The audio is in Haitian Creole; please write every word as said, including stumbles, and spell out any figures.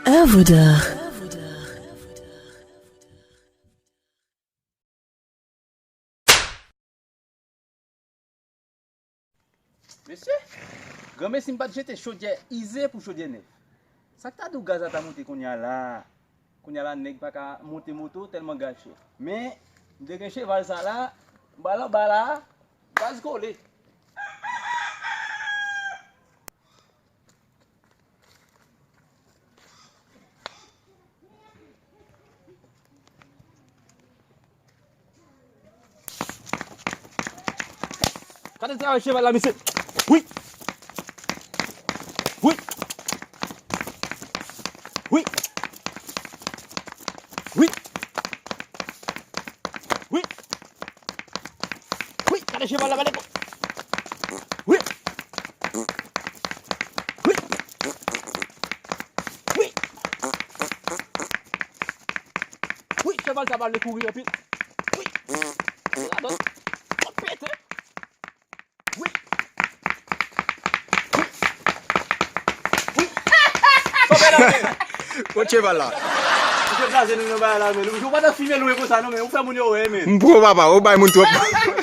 Œuvre d'art. Mesye, granmesi m pa t jete chodyè ize pou chodyè nèf. Sa k ta di w gaz la ta monte kounye a la? Kounye a la, nèg pa ka monte moto tèlman gaz chè. Men, m te gen cheval sa la, m ba l anba la, gaz kole. Gade travay cheval la, mesye. Wi. Wi. Wi. Wi. Wi. Wi, gade cheval la, gade. Wi. Wi. Wi. Wi, cheval sa pral kouri anpil. Wi. Gade. Mwen pete. Wi. Wi. Wi. Kot cheval la? Misye kraze nou nan bagay la, men. Ou pa nan fime lwen konsa, non, men. Ou fè moun yo wè, men. M pran papa, ou bay moun twòp.